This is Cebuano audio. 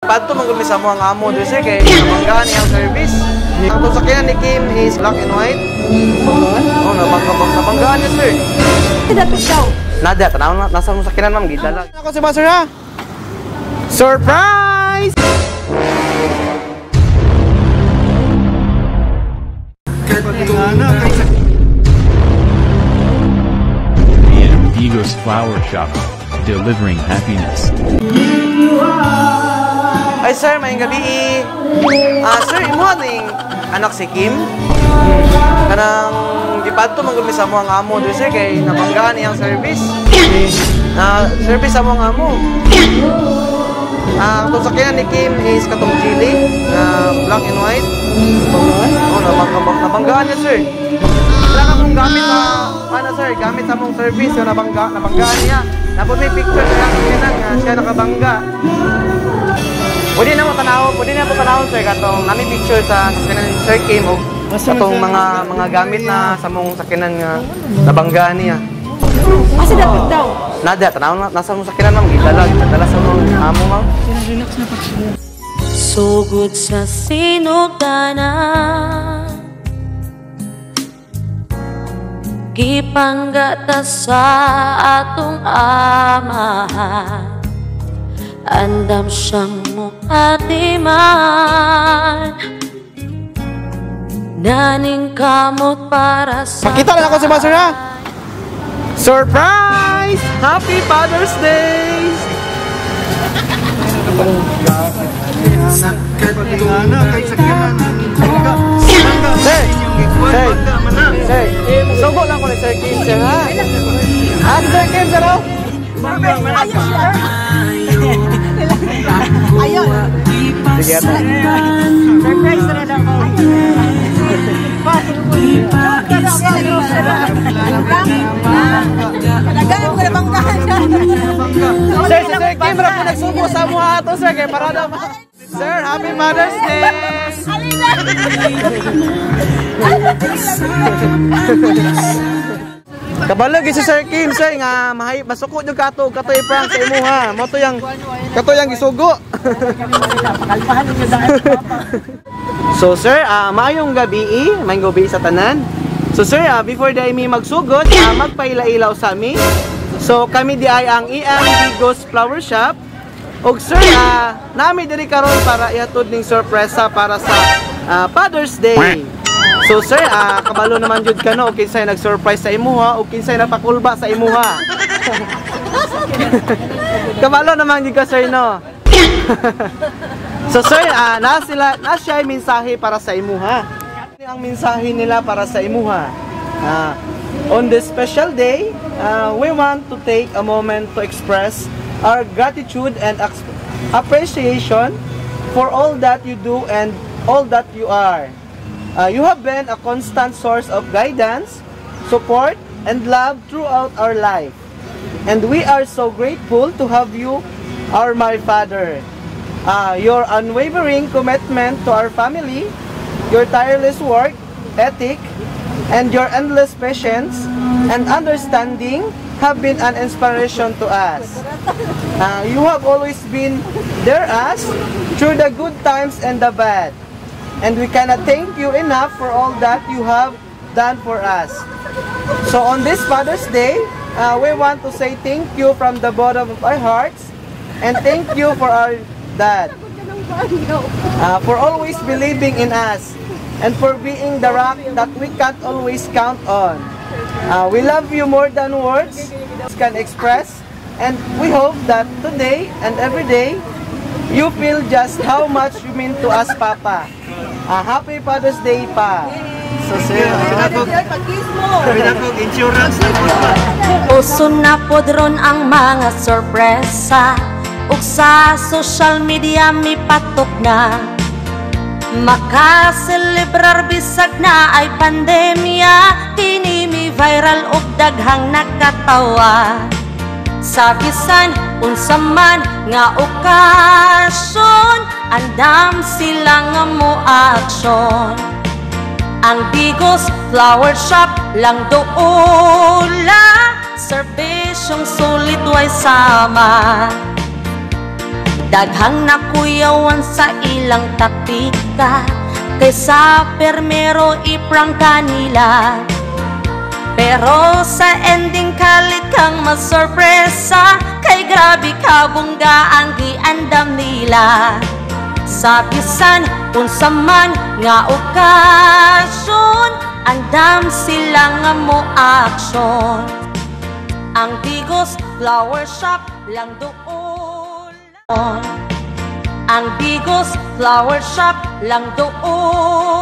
Padto man gud mi sa among amo diri, sir, kay nabanggaan iyang service. Ang atong sakyanan ni Kim is black and white. Oh, nabanggaan niya, sir. Dapat daw. Nada, tanaw na nasa mong sakyanan, ma'am, gidala. Ako si sir, ha. Surprise! The Digos Flower Shop, delivering happiness. Ay sir, maayong gabi. Ah, sir, imo ning anak si Kim. Kanang gipadto man gud mi sa among amo diri, sir, kay nabanggaan iyang service. Ah, service sa among amo. Ah, atong sakyanan ni Kim is katong Geely na black and white. Oh, nabanggaan niya, sir. Wala ka mong gamit sa ano, sir, gamit sa mong service yung nabanggaan niya. Napod may picture sa sakyanan nga siya nakabangga. Pwede na mo tanaw, pwede na mo tanawon, sir, katong nami picture sa sakyanan ni Sir Kim og katong mga gamit na sa mong sakyanan nga nabanggaan niya. Asa dapat daw? Nada, tanaw na nasa mong sakyanan, ma'am, gidala sa mong amo, ma'am. Sugod sa sinugdanan, gipanggata sa atong amahan. Andam siyang mukatiman, naning kamot para sa Pakita na ako si Master, ha. Surprise! Happy Father's Day! Sir! Sir! Sir! Sugo lang ko ni Sir Kim, sir, ha? Ah, si Sir Kim, sir, oh! Ayun. Sige, ate. Surprise na lang ako. Sir, si Sir Kim, ra po nagsubo sa mga ato, sir, kay para na. Sir, Happy Mother's Day! Kabalo gyud si Sir Kim, sir, nga mahay masuko jud kato og katoy prank sa imuha. Mo to yang kato yang gisugo. So sir, maayong gabi, maayong gabi sa tanan. So sir, before day mi magsugod, magpaila-ilaw sa mi. So kami di ay ang EM Digos Flower Shop. Og sir, nami diri karon para ihatod ning sorpresa para sa Father's Day. So sir, kabalo naman jud ka no, kinsay nag-surprise sa imuha o kinsay napakulba sa imuha. Kabalo naman jud ka, sir, no. So sir, na siya ay mensahe para sa imuha. Ang mensahe nila para sa imuha. On this special day, we want to take a moment to express our gratitude and appreciation for all that you do and all that you are. You have been a constant source of guidance, support, and love throughout our life. And we are so grateful to have you, our my father. Your unwavering commitment to our family, your tireless work ethic, and your endless patience and understanding have been an inspiration to us. You have always been there us through the good times and the bad. And we cannot thank you enough for all that you have done for us. So on this Father's Day, we want to say thank you from the bottom of our hearts and thank you for our dad. For always believing in us and for being the rock that we can't always count on. We love you more than words can express, and we hope that today and every day you feel just how much you mean to us, Papa. Happy Father's Day, Pa. So, sir, Uso na pod ron ang mga sorpresa, ug sa social media mipatok na. Makaselebrar bisag na ay pandemya, kini mi viral ug daghang nakatawa. Sa bisan unsa man nga okasyon, andam sila nga mo aksyon. Ang Digos Flower Shop lang doula, serbisyong sulit way sama. Daghang nakuyawan sa ilang taktika, kaysa permero i-prank nila. Pero sa ending, kalit kang masorpresa, kay grabe kabungga ang giandam nila. Sa bisan unsa man nga okasyon, andam sila nga mo aksyon. Ang Digos Flower Shop lang doon. Ang Digos Flower Shop lang doon.